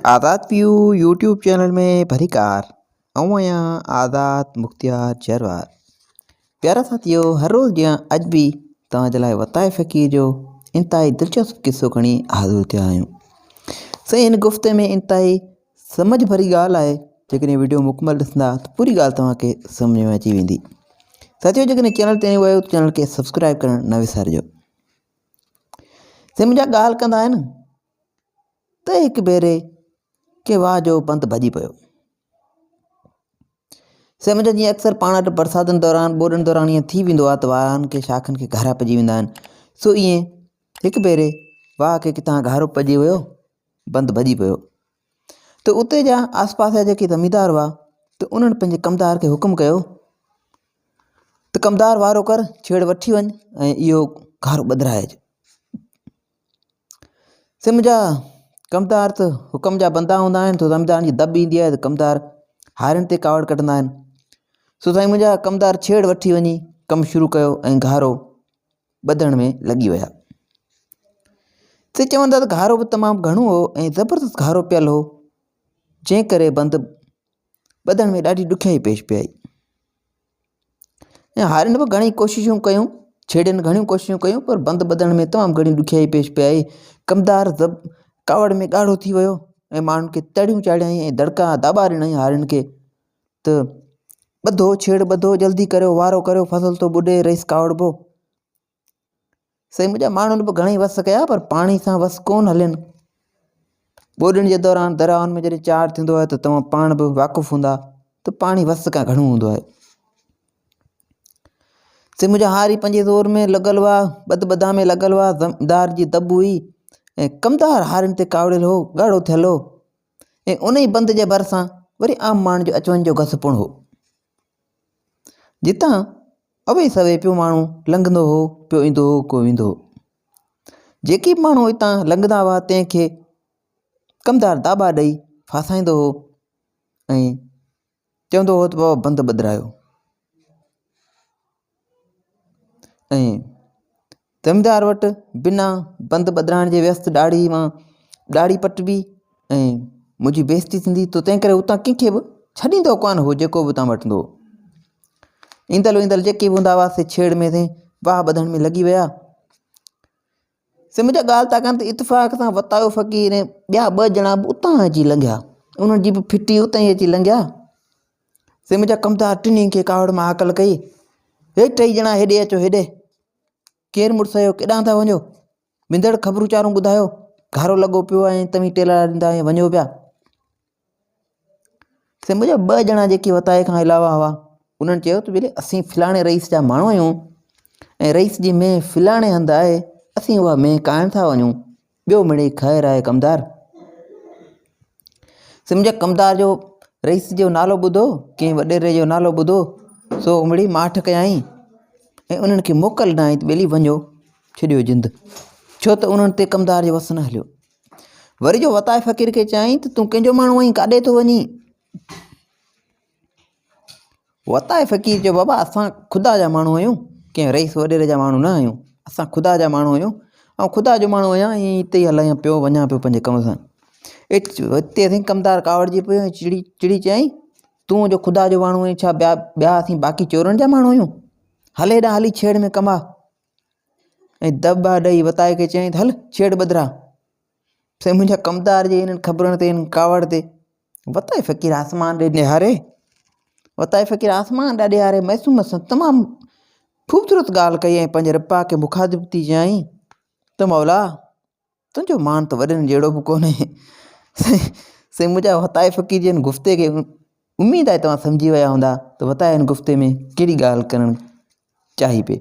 آزاد ويو YouTube channel ۾ ڀليڪار آئون آهيان آزاد مختيار جروار پيارا ساٿيو هر روز جيان اڄ به توهان جي لاء وتائي فقير جو انتهائي دلچسپ قصو کڻي حاضر ٿيا آهيون سائين هن گفتي ۾ انتهائي سمجھ ڀري ڳالهه آهي جيڪڏهن ويڊيو مڪمل ڏسندا ته پوري ڳالهه توهان کي سمجھ ۾ اچي ويندي ساٿيو جيڪڏهن چينل تي نيو آهيو ته چينل کي سبسڪرائب ڪرڻ نه وسارجو سائين منهنجا ڳالهه ڪندا آهن ته هڪ ڀيري ڪنهن واهه جو بند ڀڄي پيو. سائين منهنجا جيئن اڪثر پاڻ وٽ برساتن دوران ٻوڏن دوران ائين ٿي ويندو آهي ته واهن کي شاخن کي گهارا پئجي ويندا آهن سو ائين هڪ ڀيري واهه کي ڪٿان گهارو پئجي ويو بند ڀڄي پيو ته اتي جا آس پاس جا جيڪي زميندار هئا ته انهن پنهنجي ڪمدار کي حڪم ڪيو ته ڪمدار وارو ڪر، ڇيڙ وٺي وڃ ۽ اهو گهارو ٻڌرائج. سم جا ڪمدار ته حڪم جا بندا هوندا آهن، سو زميندارن جي دٻ ايندي آهي ته ڪمدار هارين تي ڪاوڙ ڪڍندا آهن. سو سائين منهنجا ڪمدار ڇيڙ وٺي وڃي ڪم شروع ڪيو ۽ گهارو ٻڌڻ ۾ لڳي ويا. سي چون ٿا ته گهارو به تمام گهڻو هو ۽ زبردست گهارو پيل هو، جنهن ڪري بند ٻڌڻ ۾ ڏاڍي ڏکيائي پيش پئي آئي. ۽ هارين به گهڻيئي ڪوششون ڪيون، ڇيڙين گهڻيون ڪوششون ڪيون پر بند ٻڌڻ ۾ تمام گهڻي ڏکيائي پيش پئي آئي. ڪمدار زب ڪاوڙ ۾ ڳاڙهو ٿي ويو ۽ ماڻهن کي تڙيون چاڙهيائين ۽ دڙڪا داٻا ڏنائين هارين کي ته ٻڌو ڇيڙ ٻڌو جلدي ڪريو وارو ڪريو فصل ٿو ٻڏي رئيس ڪاوڙبو. سائين منهنجا ماڻهن به گهڻئي وس ڪيا پر پاڻي سان وس ڪونه هلين. ٻوڏن جي دوران دريائن ۾ جڏهن چاڙهه ٿيندو آهي ته توهان پاڻ به واقف هوندا ته پاڻي وس کان گهڻو هوندو آهي. سائين منهنجا هاري پنهنجي زور ۾ لڳل هئا ٻڌ ٻڌا ۾ لڳل هئا زميندار جي دٻ هئي ۽ ڪمدار هارين تي ڪاوڙيل هو ڳاڙهو ٿيل هو ۽ ان ئي بند جي ڀرسان وري عام ماڻهن جو اچ وڃ جو گس پڻ هو جتان اوي سوي پيو ماڻهو لنگهندو هو، پيو ايندو هو ڪو ويندو هو. جيڪي به ماڻهو اتان لنگهندا هئا تنهن کي ڪمدار داٻا ڏئي ڦاسائيندو هو ۽ چوندو هو ته بابا بند ٻڌرايو ۽ زميندار وٽ بنا بند ٻڌرائڻ جي ويس ته ڏاڙهي مان ڏاڙهي پٽبي ۽ منهنجي بيعزتي ٿيندي ته تنهن ڪري اتان ڪنهن کي به ڇڏيندو ڪونه هو جيڪو به اتان وٺندو هو. ايندل ويندل جيڪي به هوندا هئا سي ڇيڙ ۾ سائين واهه ٻڌڻ ۾ لڳي ويا. سي منهنجا ڳالهه ٿا ڪن ته اتفاق سان وتايو فقير ۽ ٻيا ٻه ڄڻا به اتان اچي لنگهيا. انهن جي به ڦٽي اتان ئي اچي لنگهيا. سي منهنجا ڪمدار ٽنهي کي ڪاوڙ مان هڪل ڪئي، هي ٽئي ڄڻا هيڏي اچو هيڏي. ڪير مڙس آهيو ڪيڏانهن ٿا وڃو؟ ويندڙ خبرون چارون ٻڌايو، گهارو لڳو پيو آهي ۽ توهين ٽيلارا ڏيندا ۽ وڃو پيا. سي منهنجا ٻه ڄڻا جيڪي وتائي کان علاوه هئا انهن چيو ته ٻيلي اسين فلاڻي رئيس جا ماڻهو آهيون ۽ رئيس جي مينهن فلاڻي هنڌ آهي اسين اها مينهن ڪاهڻ ٿا وڃون ٻيو مڙئي خير آهي ڪمدار. سمجهه ڪمدار جو رئيس جو نالو ٻڌو ڪنهن وڏيري جو نالو ٻڌو سو مڙئي ماٺ ڪيائين ۽ انهن کي موڪل ڏنائين ته ٻيلي وڃو ڇڏيو جند ڇو ته انهن تي ڪمدار جو وس نه هليو وري جو وتائي فقير کي چيائين ته تون ڪنهن جو ماڻهو آهين ڪاڏي ٿو وڃين وتائي فقير چيو بابا اسان خدا جا ماڻهو آهيون ڪنهن رئيس وڏيري جا ماڻهو نه آهيون اسان خدا جا ماڻهو آهيون آئون خدا جو ماڻهو آهيان ائين هتي ئي هلايان پيو وڃان پيو پنهنجي ڪم سان هتي اسين ڪمدار ڪاوڙجي پيو ۽ چڙي چڙي چيائين تون جو خدا جو ماڻهو آهين ڇا ٻيا ٻيا اسين باقي چورن جا ماڻهو آهيون هل هيڏانهن هلي ڇيڙ ۾ ڪم آ ۽ دٻا ڏئي وتائي کي چيائين ته هل ڇيڙ ٻڌرا سائين منهنجا ڪمدار جي انهن خبرن تي انهن ڪاوڙ تي وتائي فقير آسمان ڏي نهاري وتائي فقير آسمان ڏي نهاري معصوم سان تمام خوبصورت ڳالهه ڪئي ۽ پنهنجي رب پاڪ کي مخاطب ٿي چيائين ته مولا تنهنجو مان ته وڏن جهڙو به ڪونهي سائين منهنجا وتائي فقير جي ان گفتي کي اميد آهي توهان سمجهي ويا هوندا ته وتائي هن گفتي ۾ ڪهڙي ڳالهه ڪرڻ چاهي پئي.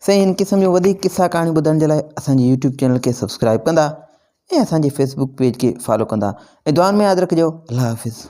سائين هن قسم جون وڌيڪ قصا ڪهاڻيون ٻڌڻ جي لاء اسان جي يوٽيوب چينل کي سبسڪرائب ڪندا ۽ اسان جي فيسبوڪ پيج کي فالو ڪندا ۽ دعائن ۾ ياد رکجو الله حافظ.